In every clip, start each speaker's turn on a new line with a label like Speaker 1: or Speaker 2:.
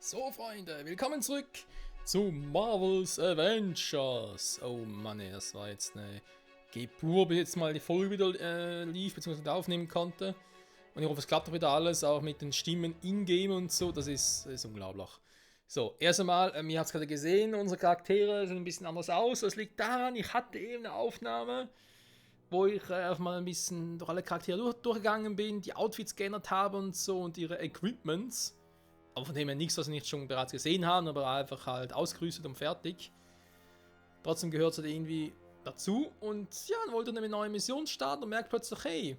Speaker 1: So, Freunde, willkommen zurück zu Marvel's Avengers. Oh Mann, ey, das war jetzt eine Geburt, bis jetzt mal die Folge wieder lief, bzw. aufnehmen konnte. Und ich hoffe, es klappt auch wieder alles, auch mit den Stimmen in-game und so, das ist unglaublich. So, erst einmal, ihr habt es gerade gesehen, unsere Charaktere sehen ein bisschen anders aus. Das liegt daran, ich hatte eben eine Aufnahme, wo ich einfach mal ein bisschen durch alle Charaktere durchgegangen bin, die Outfits geändert habe und so und ihre Equipments. Aber von dem her nichts, was wir nicht schon bereits gesehen haben, aber einfach halt ausgerüstet und fertig. Trotzdem gehört es halt irgendwie dazu und ja, dann wollte er eine neue Mission starten und merkt plötzlich, hey,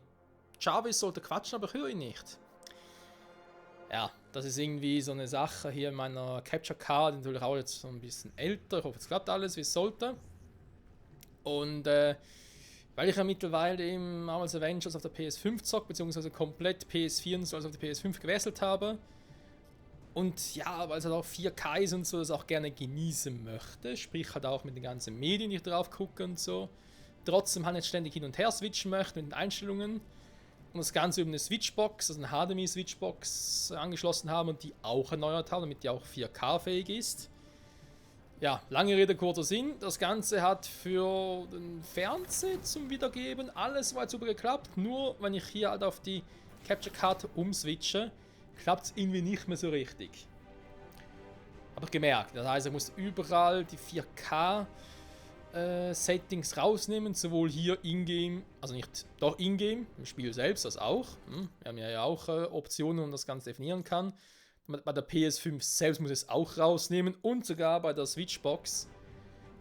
Speaker 1: Jarvis sollte quatschen, aber ich höre ihn nicht. Ja, das ist irgendwie so eine Sache hier in meiner Capture Card, natürlich auch jetzt so ein bisschen älter. Ich hoffe, es klappt alles, wie es sollte. Und weil ich ja mittlerweile eben Marvel's Avengers auf der PS5 zocke, beziehungsweise komplett PS4 und so also auf die PS5 gewechselt habe. Und ja, weil es halt auch 4K ist und so, das auch gerne genießen möchte. Sprich halt auch mit den ganzen Medien, die ich drauf gucke und so. Trotzdem halt nicht ständig hin und her switchen möchte mit den Einstellungen. Und das Ganze über eine Switchbox, also eine HDMI-Switchbox angeschlossen haben und die auch erneuert haben, damit die auch 4K-fähig ist. Ja, lange Rede, kurzer Sinn. Das Ganze hat für den Fernseher zum Wiedergeben alles weit super geklappt. Nur wenn ich hier halt auf die Capture Card umswitche, klappt es irgendwie nicht mehr so richtig. Habe ich gemerkt. Das heißt, ich muss überall die 4K Settings rausnehmen, sowohl hier in-game, also nicht doch in-game, im Spiel selbst, das auch. Wir haben ja auch Optionen, um das Ganze definieren kann. Bei der PS5 selbst muss ich es auch rausnehmen und sogar bei der Switchbox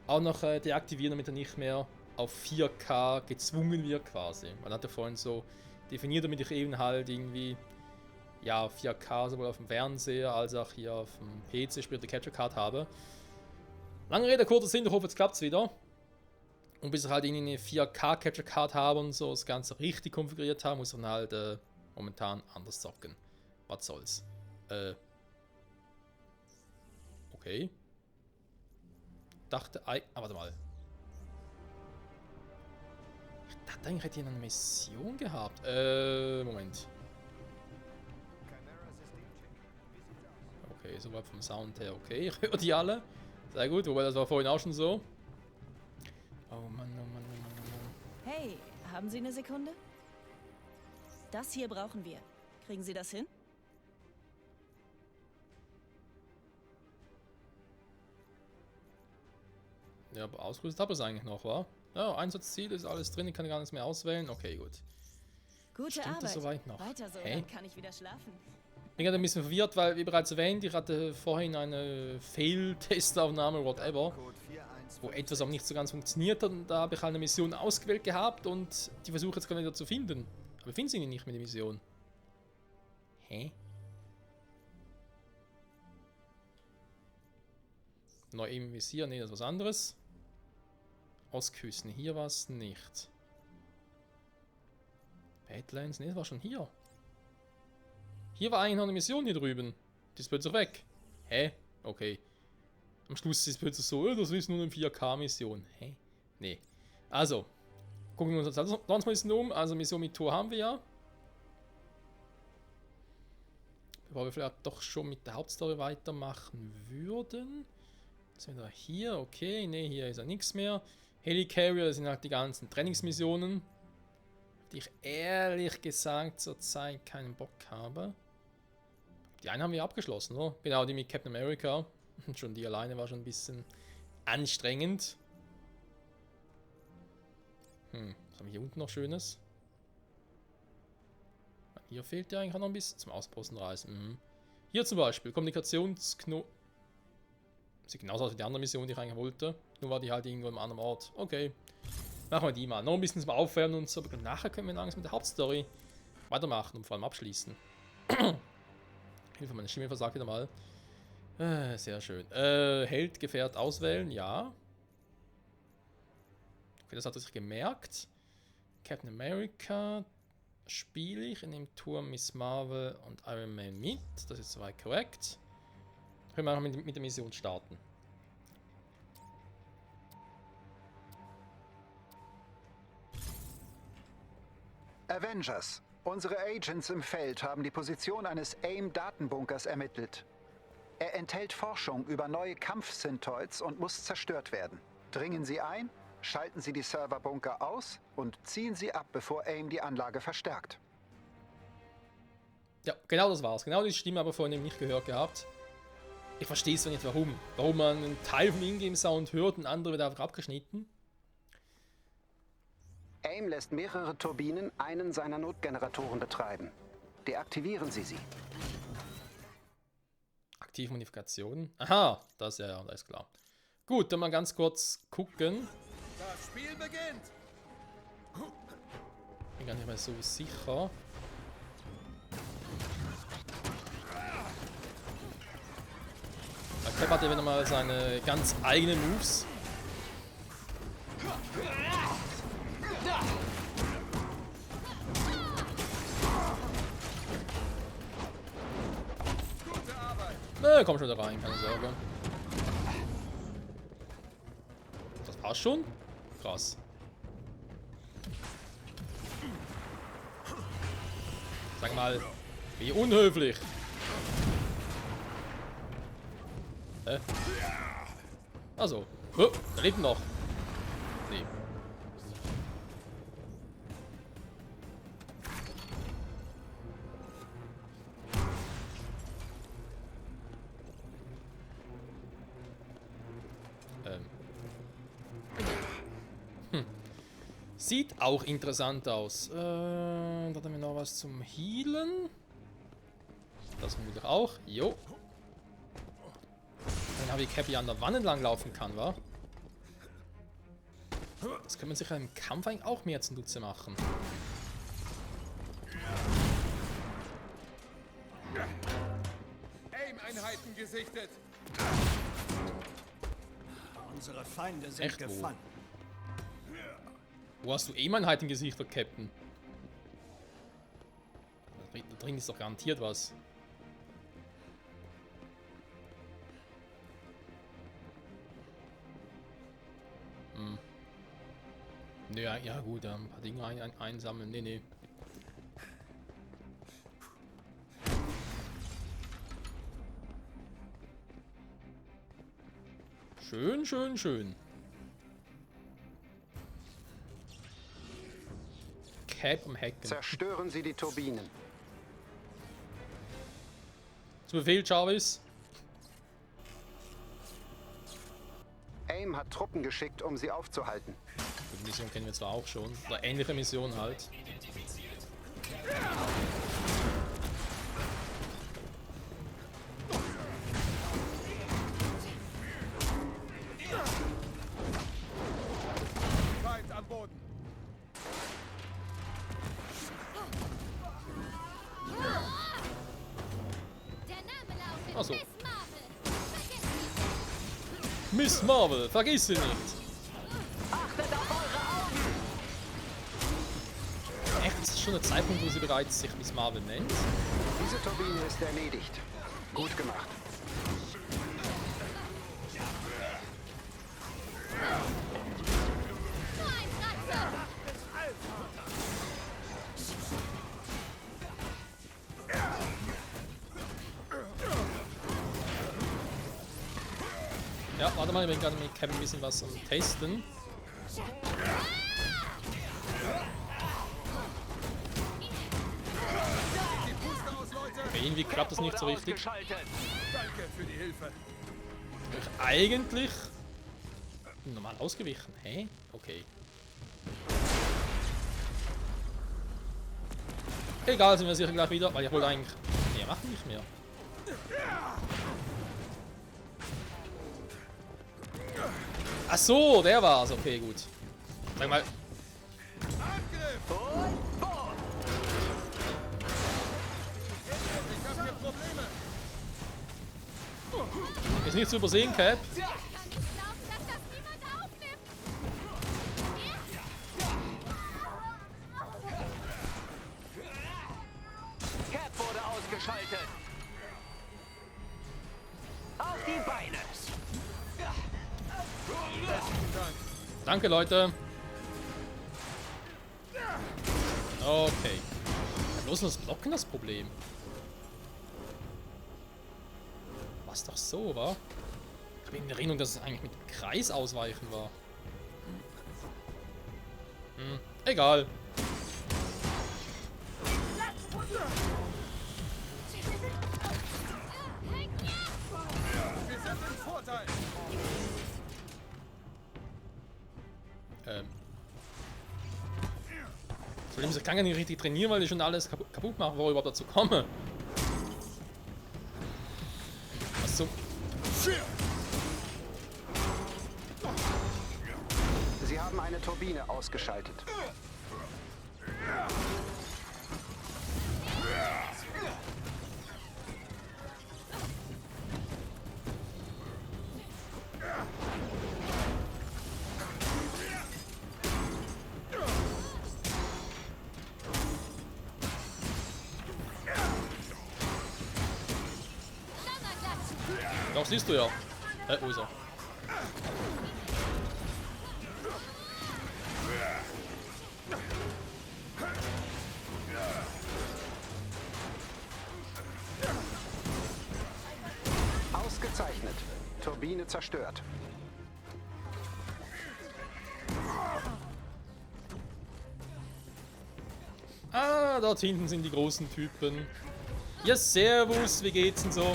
Speaker 1: auch noch deaktivieren, damit er nicht mehr auf 4K gezwungen wird quasi. Man hat ja vorhin so definiert, damit ich eben halt irgendwie ja 4K sowohl auf dem Fernseher als auch hier auf dem PC später die Capture Card habe. Lange Rede, kurzer Sinn, ich hoffe, jetzt klappt es wieder. Und bis ich halt eine 4K Capture Card habe und so das Ganze richtig konfiguriert habe, muss ich dann halt momentan anders zocken. Was soll's. Okay. Dachte, warte mal. Ich dachte eigentlich, hätte ich eine Mission gehabt. Moment. Okay, soweit vom Sound her okay. Ich höre die alle. Sehr gut, wobei das war vorhin auch schon so. Oh Mann, oh Mann, oh Mann, oh Mann.
Speaker 2: Hey, haben Sie eine Sekunde? Das hier brauchen wir. Kriegen Sie das hin?
Speaker 1: Ja, aber ausgerüstet habe ich es eigentlich noch, wa? Ja, Einsatzziel ist alles drin, ich kann gar nichts mehr auswählen. Okay, gut.
Speaker 2: Gute
Speaker 1: Stimmt
Speaker 2: Arbeit.
Speaker 1: das soweit noch?
Speaker 2: Weiter so,
Speaker 1: Hey?
Speaker 2: dann kann ich wieder schlafen.
Speaker 1: Ich bin gerade ein bisschen verwirrt, weil, wie bereits erwähnt, ich hatte vorhin eine Fail-Testaufnahme, whatever, wo etwas auch nicht so ganz funktioniert hat. Und da habe ich halt eine Mission ausgewählt gehabt und die versuche jetzt gerade wieder zu finden. Aber ich finde sie nicht mit der Mission. Hä? Neu im Visier, nee, das ist was anderes. Ostküsten, hier war es nicht. Badlands, nee, das war schon hier. Hier war eigentlich noch eine Mission hier drüben. Die ist plötzlich weg. Hä? Okay. Am Schluss ist es plötzlich so, das ist nur eine 4K-Mission. Hä? Nee. Also, gucken wir uns das sonst mal ein bisschen um. Also, Mission mit Tor haben wir ja. Bevor wir vielleicht doch schon mit der Hauptstory weitermachen würden. Sind wir hier? Okay, nee, hier ist ja nichts mehr. Helicarrier, das sind halt die ganzen Trainingsmissionen, auf die ich ehrlich gesagt zurzeit keinen Bock habe. Die eine haben wir abgeschlossen, oder? Genau, die mit Captain America. Schon die alleine war schon ein bisschen anstrengend. Was haben wir hier unten noch Schönes? Hier fehlt ja eigentlich auch noch ein bisschen zum Ausposten reisen. Hier zum Beispiel, Kommunikationsknoten. Sieht genauso aus wie die andere Mission, die ich eigentlich wollte. Nur war die halt irgendwo im anderen Ort. Okay. Machen wir die mal. Noch ein bisschen zum Aufwärmen und so. Aber nachher können wir langsam mit der Hauptstory weitermachen und vor allem abschließen. Hilfe, meine Stimme versagt wieder mal. Sehr schön. Held, Gefährt auswählen, ja. Okay, das hat er sich gemerkt. Captain America spiele ich in dem Turm Miss Marvel und Iron Man mit. Das ist soweit korrekt. Können wir auch mit der Mission starten.
Speaker 3: Avengers. Unsere Agents im Feld haben die Position eines AIM-Datenbunkers ermittelt. Er enthält Forschung über neue Kampf-Synthoids und muss zerstört werden. Dringen Sie ein, schalten Sie die Serverbunker aus und ziehen Sie ab, bevor AIM die Anlage verstärkt.
Speaker 1: Ja, genau das war's. Genau die Stimme aber vorhin eben nicht gehört gehabt. Ich verstehe es nicht, warum. Warum man einen Teil vom Ingame-Sound hört und andere wird einfach abgeschnitten.
Speaker 3: AIM lässt mehrere Turbinen einen seiner Notgeneratoren betreiben. Deaktivieren Sie sie.
Speaker 1: Aktivmodifikation. Aha, das ja, da ist klar. Gut, dann mal ganz kurz gucken.
Speaker 4: Das Spiel beginnt!
Speaker 1: Bin gar nicht mehr so sicher. Der Cap hat ja wieder mal seine ganz eigenen Moves. Komm schon da rein, keine Sorge. Das passt schon? Krass. Sag mal, wie unhöflich. Also, oh, da lebt noch. Nee. Sieht auch interessant aus. Da haben wir noch was zum Healen. Das vermutlich auch. Jo. Dann habe ich Cappy an der Wand entlang laufen kann, wa? Das kann man sich ja im Kampf eigentlich auch mehr zunutze machen.
Speaker 4: Aim-Einheiten gesichtet.
Speaker 5: Unsere Feinde sind
Speaker 1: Echt, wo?
Speaker 5: gefangen.
Speaker 1: Wo hast du Aim-Einheiten gesichtet, Captain? Da drin ist doch garantiert was. Nö, ja gut, ein paar Dinge einsammeln. Nee. Schön. Cap am Hacken.
Speaker 3: Zerstören Sie die Turbinen.
Speaker 1: Zu Befehl, Jarvis.
Speaker 3: AIM hat Truppen geschickt, um sie aufzuhalten.
Speaker 1: Die Mission kennen wir zwar auch schon. Oder ähnliche Mission halt.
Speaker 4: Feind am Boden.
Speaker 1: Achso. Miss Marvel, vergiss sie nicht. Echt, ist das schon der Zeitpunkt, wo sie bereits sich Miss Marvel nennt?
Speaker 3: Diese Turbine ist erledigt. Gut gemacht.
Speaker 1: Ja, warte mal, ich bin gerade mit Cap ein bisschen was am Testen. Okay, irgendwie klappt das nicht so richtig.
Speaker 4: Danke für die Hilfe.
Speaker 1: Ich eigentlich normal ausgewichen. Hä? Okay. Egal, sind wir sicher gleich wieder, weil ich wollte eigentlich mehr machen, nicht mehr. Ach so, der war's. Okay, gut. Sag mal.
Speaker 4: Angriff! Ich hab hier Probleme.
Speaker 1: Ist nicht zu übersehen, Cap.
Speaker 5: Cap wurde ausgeschaltet. Auf die Beine.
Speaker 1: Danke, Leute. Okay. Bloß das Blocken das Problem. Was doch so, war? Ich habe in Erinnerung, dass es eigentlich mit dem Kreis ausweichen war. Egal.
Speaker 4: Wir sind im Vorteil.
Speaker 1: Ich kann gar nicht richtig trainieren, weil ich schon alles kaputt mache, wo ich überhaupt dazu komme. Was so?
Speaker 3: Sie haben eine Turbine ausgeschaltet.
Speaker 1: Doch, siehst du ja. Wo ist er?
Speaker 3: Ausgezeichnet. Turbine zerstört.
Speaker 1: Ah, dort hinten sind die großen Typen. Ja, servus, wie geht's denn so?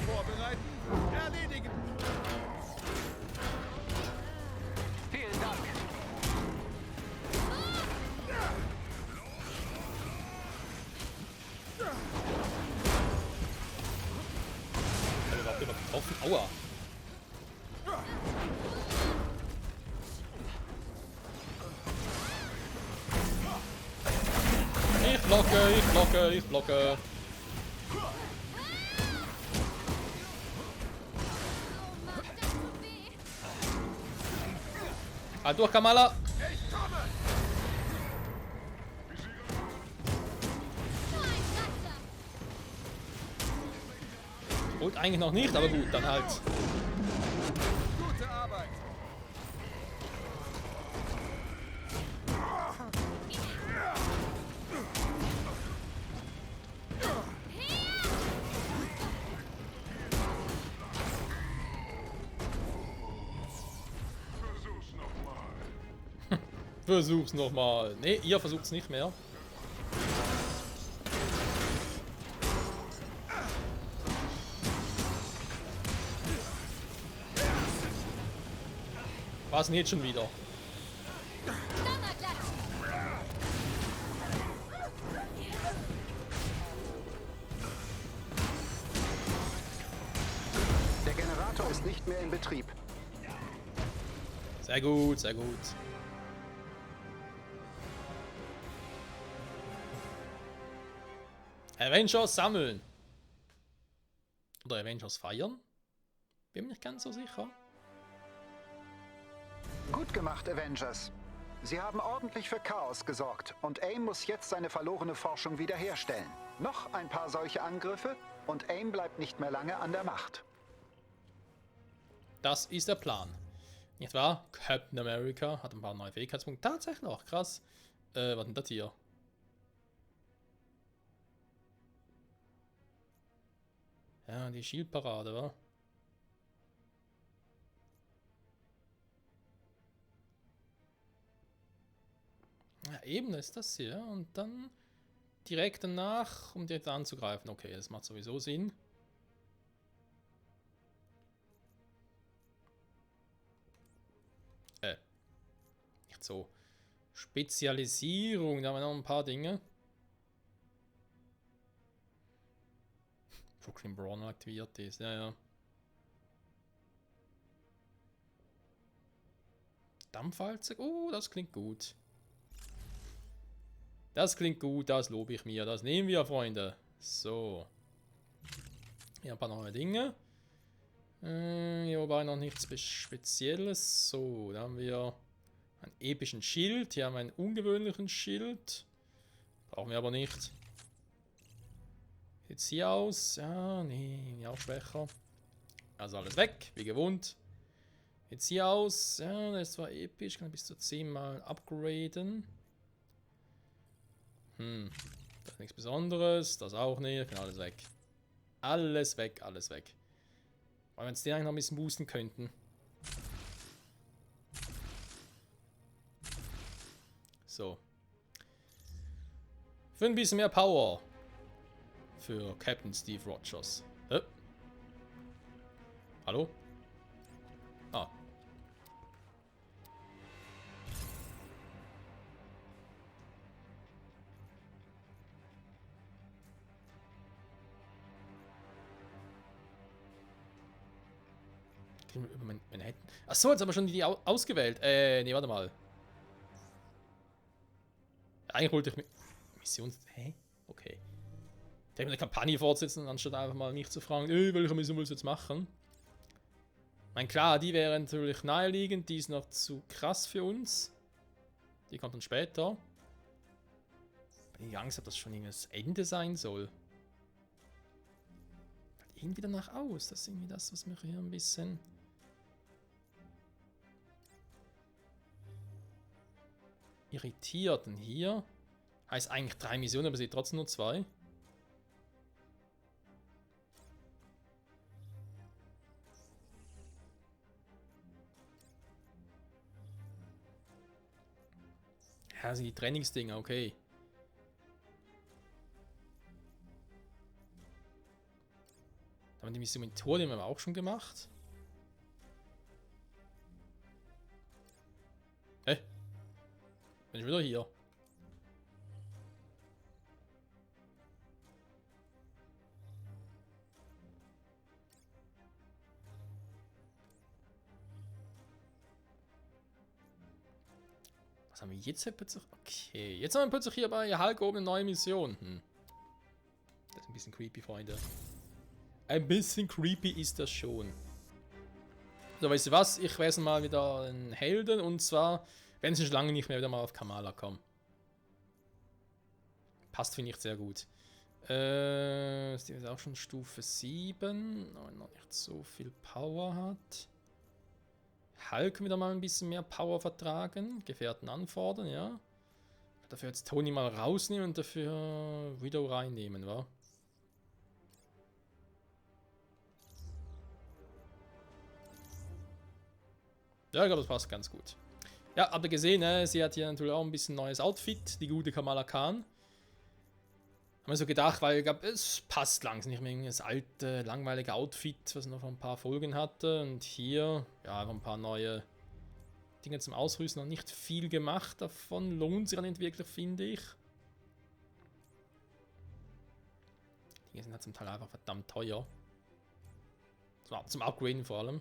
Speaker 4: Vorbereiten. Erledigen.
Speaker 5: Vielen Dank.
Speaker 1: Ich hab überhaupt jemand getroffen. Aua. Ich blocke, ich blocke, ich blocke. Halt durch, Kamala!
Speaker 4: Ich komme.
Speaker 1: Holt eigentlich noch nicht, aber gut, dann halt.
Speaker 4: Gute Arbeit.
Speaker 1: Versuch's nochmal. Ne, ihr versucht's nicht mehr. Was denn jetzt schon wieder?
Speaker 3: Der Generator ist nicht mehr in Betrieb.
Speaker 1: Sehr gut, sehr gut. Avengers sammeln. Oder Avengers feiern? Bin mir nicht ganz so sicher.
Speaker 3: Gut gemacht, Avengers. Sie haben ordentlich für Chaos gesorgt und AIM muss jetzt seine verlorene Forschung wiederherstellen. Noch ein paar solche Angriffe und AIM bleibt nicht mehr lange an der Macht.
Speaker 1: Das ist der Plan. Nicht wahr? Captain America hat ein paar neue Fähigkeitspunkte. Tatsächlich noch, krass. Was ist denn das hier? Ja, die Schildparade, wa? Ja, eben ist das hier. Und dann direkt danach, um direkt anzugreifen. Okay, das macht sowieso Sinn. Nicht so. Spezialisierung, da haben wir noch ein paar Dinge. Brooklyn Brawler aktiviert ist, ja, ja. Dampfwalze, oh, das klingt gut. Das klingt gut, das lobe ich mir. Das nehmen wir, Freunde. So. Hier ein paar neue Dinge. Hier wobei noch nichts Spezielles. So, da haben wir einen epischen Schild. Hier haben wir einen ungewöhnlichen Schild. Brauchen wir aber nicht. Sieht's hier aus? Ja, nee, auch schwächer. Also alles weg, wie gewohnt. Jetzt hier aus. Ja, das ist zwar episch, kann bis zu 10 Mal upgraden. Das ist nichts Besonderes, das auch nicht, kann alles weg. Alles weg, alles weg. Weil wir uns den eigentlich noch ein bisschen boosten könnten. So. Für ein bisschen mehr Power. Für Captain Steve Rogers. Hallo? Ah. Über Manhattan. Achso, jetzt haben wir schon die ausgewählt. Nee, warte mal. Eigentlich wollte ich Missions... Hä? Okay. Ich habe eine Kampagne fortsetzen, anstatt einfach mal mich zu fragen, welche Mission willst du jetzt machen? Ich meine, klar, die wäre natürlich naheliegend, die ist noch zu krass für uns. Die kommt dann später. Wenn ich Angst habe, dass schon irgendwie das Ende sein soll. Irgendwie danach aus. Das ist irgendwie das, was mich hier ein bisschen... irritiert. Und hier heißt eigentlich 3 Missionen, aber sie trotzdem nur 2. Ja, also die Trainingsdinger, okay. Da haben wir die Mission mit Tor, die haben wir auch schon gemacht. Bin ich wieder hier. Was haben wir jetzt plötzlich? Okay, jetzt haben wir plötzlich hier bei Hulk oben eine neue Mission. Das ist ein bisschen creepy, Freunde. Ein bisschen creepy ist das schon. So, weißt du was? Ich werde mal wieder einen Helden und zwar... wenn sie schon lange nicht mehr wieder mal auf Kamala kommen. Passt, finde ich, sehr gut. Ist die auch schon Stufe 7. Aber noch nicht so viel Power hat. Hulk wieder mal ein bisschen mehr Power vertragen. Gefährten anfordern, ja. Dafür jetzt Tony mal rausnehmen und dafür Widow reinnehmen, wa? Ja, ich glaube, das passt ganz gut. Ja, habt ihr gesehen, ne? Sie hat hier natürlich auch ein bisschen neues Outfit, die gute Kamala Khan. Haben wir so gedacht, weil ich glaube, es passt langsam nicht mehr das alte, langweilige Outfit, was noch ein paar Folgen hatte. Und hier, ja, einfach ein paar neue Dinge zum Ausrüsten. Noch nicht viel gemacht davon. Lohnt sich nicht wirklich, finde ich. Die Dinge sind halt zum Teil einfach verdammt teuer. Zum Upgraden vor allem.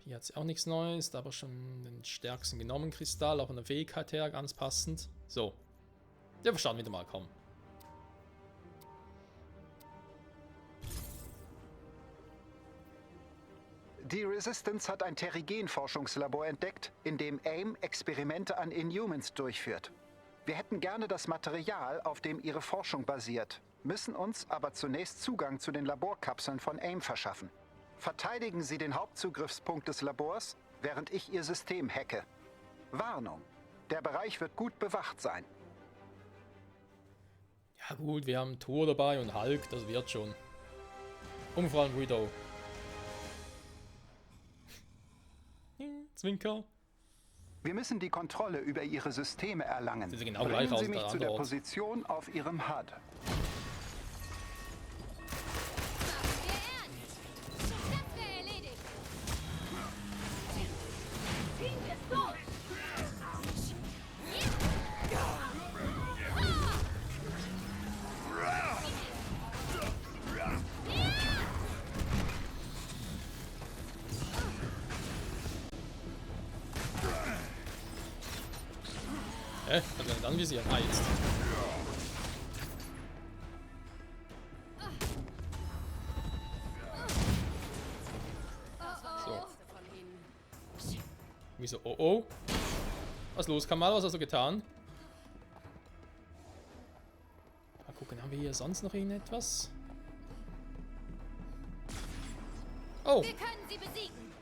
Speaker 1: Hier hat sie auch nichts Neues, da aber schon den stärksten genommen Kristall, auch von der Fähigkeit her ganz passend. So. Der Verstand wieder mal kommen.
Speaker 3: Die Resistance hat ein Terrigen-Forschungslabor entdeckt, in dem AIM Experimente an Inhumans durchführt. Wir hätten gerne das Material, auf dem ihre Forschung basiert, müssen uns aber zunächst Zugang zu den Laborkapseln von AIM verschaffen. Verteidigen Sie den Hauptzugriffspunkt des Labors, während ich Ihr System hacke. Warnung: Der Bereich wird gut bewacht sein.
Speaker 1: Ja gut, wir haben Thor dabei und Hulk, das wird schon. Und vor allem Widow. Zwinker.
Speaker 3: Wir müssen die Kontrolle über Ihre Systeme erlangen.
Speaker 1: Sieht genau gleich
Speaker 3: Bringen
Speaker 1: aus
Speaker 3: Sie mich
Speaker 1: wie der
Speaker 3: zu der
Speaker 1: andere Ort.
Speaker 3: Position auf Ihrem HUD.
Speaker 1: Kann er nicht anvisieren? Ah, jetzt. So. Wieso? Oh oh. Was los, Kamala? Was hast du getan? Mal gucken, haben wir hier sonst noch irgendetwas? Oh.
Speaker 6: Wir können sie besiegen.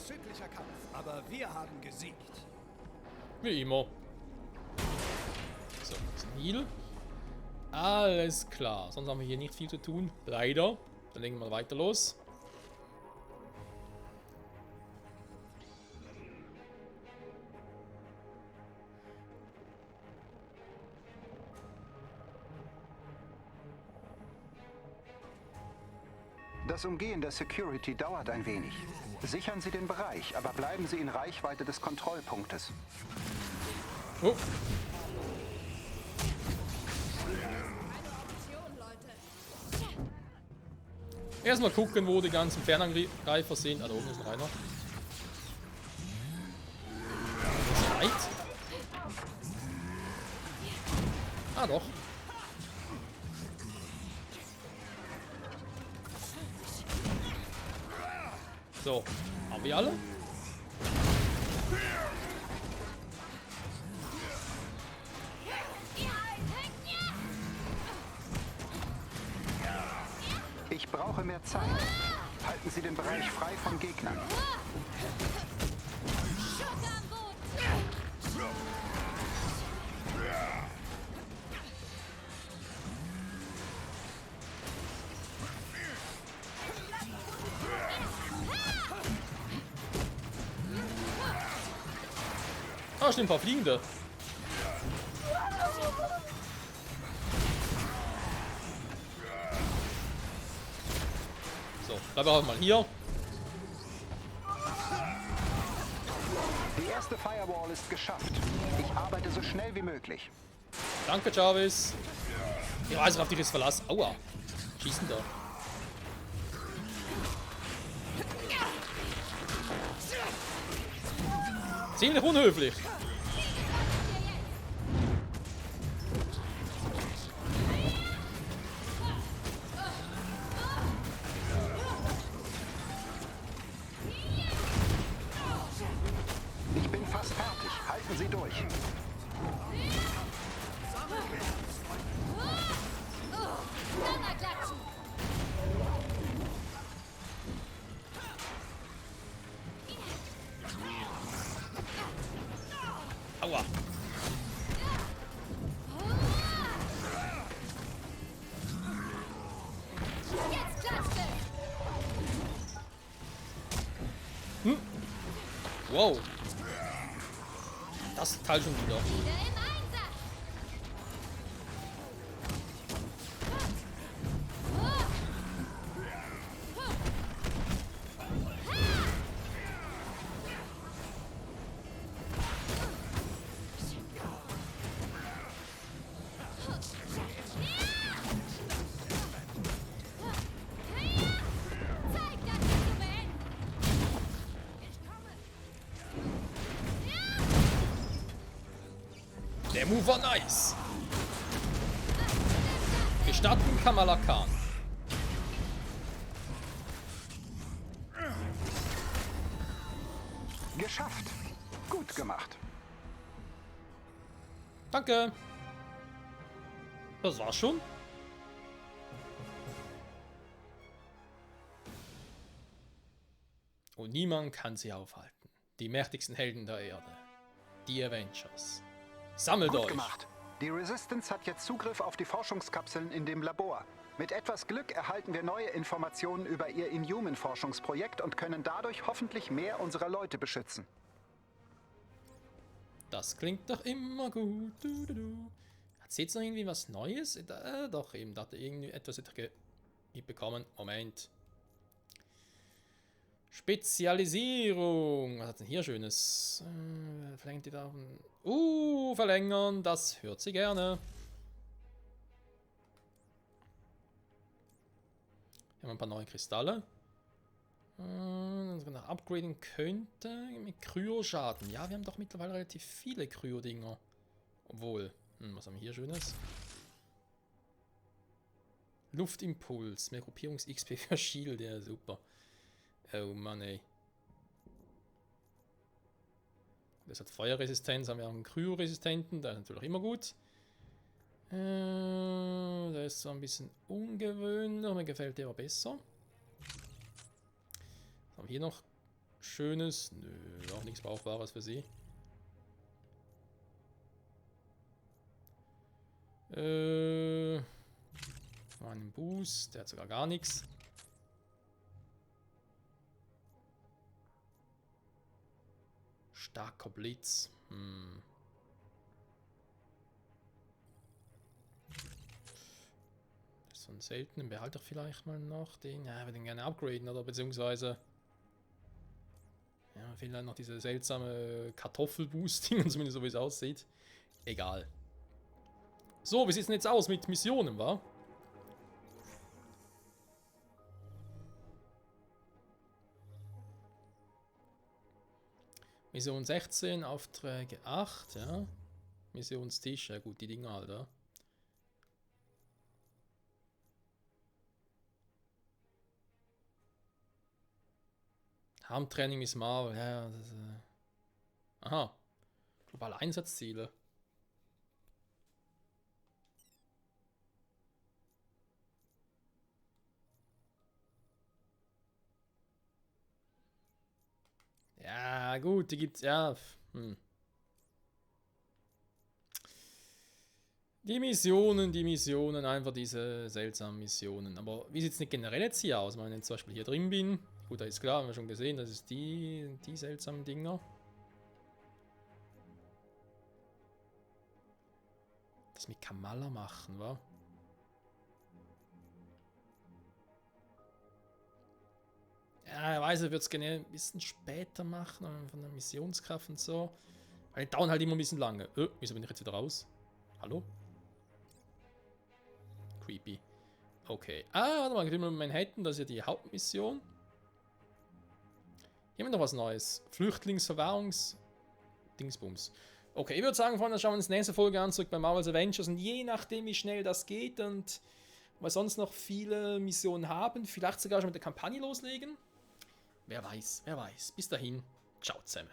Speaker 6: vorzüglicher Kampf, aber wir haben gesiegt.
Speaker 1: Wie immer. So, das ist ein Heal. Alles klar. Sonst haben wir hier nicht viel zu tun. Leider. Dann legen wir mal weiter los.
Speaker 3: Das Umgehen der Security dauert ein wenig. Sichern Sie den Bereich, aber bleiben Sie in Reichweite des Kontrollpunktes.
Speaker 1: Oh. Erstmal gucken, wo die ganzen Fernangreifer sind. Ah, da oben ist noch einer. Ist weit? Ah, doch. So, haben wir alle?
Speaker 3: Ich brauche mehr Zeit. Halten Sie den Bereich frei von Gegnern.
Speaker 1: Ah, stimmt, ein paar Fliegende. So, bleiben wir mal hier.
Speaker 3: Die erste Firewall ist geschafft. Ich arbeite so schnell wie möglich.
Speaker 1: Danke, Jarvis. Ich weiß, auf dich ist Verlass. Aua. Schießen da. Ziemlich unhöflich.
Speaker 3: Ich bin fast fertig. Halten Sie durch.
Speaker 1: Aua. Wow. Das Teil schon wieder. Der Move war nice. Gestatten Kamala Khan.
Speaker 3: Geschafft. Gut gemacht.
Speaker 1: Danke. Das war's schon. Und niemand kann sie aufhalten. Die mächtigsten Helden der Erde. Die Avengers. Sammelt
Speaker 3: Gut
Speaker 1: euch.
Speaker 3: gemacht. Die Resistance hat jetzt Zugriff auf die Forschungskapseln in dem Labor. Mit etwas Glück erhalten wir neue Informationen über ihr Inhuman-Forschungsprojekt und können dadurch hoffentlich mehr unserer Leute beschützen.
Speaker 1: Das klingt doch immer gut. Hat sie jetzt noch irgendwie was Neues? Doch, eben, da hat er irgendwie etwas bekommen. Moment. Spezialisierung. Was hat denn hier Schönes? Verlängert die da? Verlängern. Das hört sie gerne. Hier haben wir ein paar neue Kristalle. Das nach upgraden könnte mit Kryoschaden. Ja, wir haben doch mittlerweile relativ viele Kryo-Dinger. Obwohl, was haben wir hier Schönes? Luftimpuls, mehr Gruppierungs-XP für Shield, ja super. Oh Mann ey. Das hat Feuerresistenz, haben wir auch einen Kryo-Resistenten, der ist natürlich immer gut. Der ist so ein bisschen ungewöhnlich, mir gefällt der aber besser. Haben wir hier noch Schönes? Nö, auch nichts Brauchbares für sie. Einen Boost, der hat sogar gar nichts. Starker Blitz. Das ist so ein seltenen. Behalte ich vielleicht mal noch den. Ja, ich würde den gerne upgraden, oder? Beziehungsweise. Ja, vielleicht noch diese seltsame Kartoffelboosting, zumindest so wie es aussieht. Egal. So, wie sieht es denn jetzt aus mit Missionen, wa? Mission 16, Aufträge 8, ja. Missionstisch, ja gut, die Dinger halt, ja. Harmtraining Miss Marvel, ja. Das, aha. Globale Einsatzziele. Ja, gut, die gibt's, ja. Die Missionen, einfach diese seltsamen Missionen. Aber wie sieht es nicht generell jetzt hier aus? Wenn ich jetzt zum Beispiel hier drin bin. Gut, da ist klar, haben wir schon gesehen, das ist die seltsamen Dinger. Das mit Kamala machen, wa? Ja, ich weiß, ich würde es gerne ein bisschen später machen, von der Missionskraft und so. Weil die dauern halt immer ein bisschen lange. Wieso bin ich jetzt wieder raus? Hallo? Creepy. Okay. Warte mal, wir Manhattan, das ist ja die Hauptmission. Hier haben wir noch was Neues. Flüchtlingsverwahrungs-Dingsbums. Okay, ich würde sagen, Freunde, schauen wir uns nächste Folge an, zurück bei Marvel's Avengers. Und je nachdem, wie schnell das geht und wir sonst noch viele Missionen haben, vielleicht sogar schon mit der Kampagne loslegen. Wer weiß, wer weiß. Bis dahin, ciao zusammen.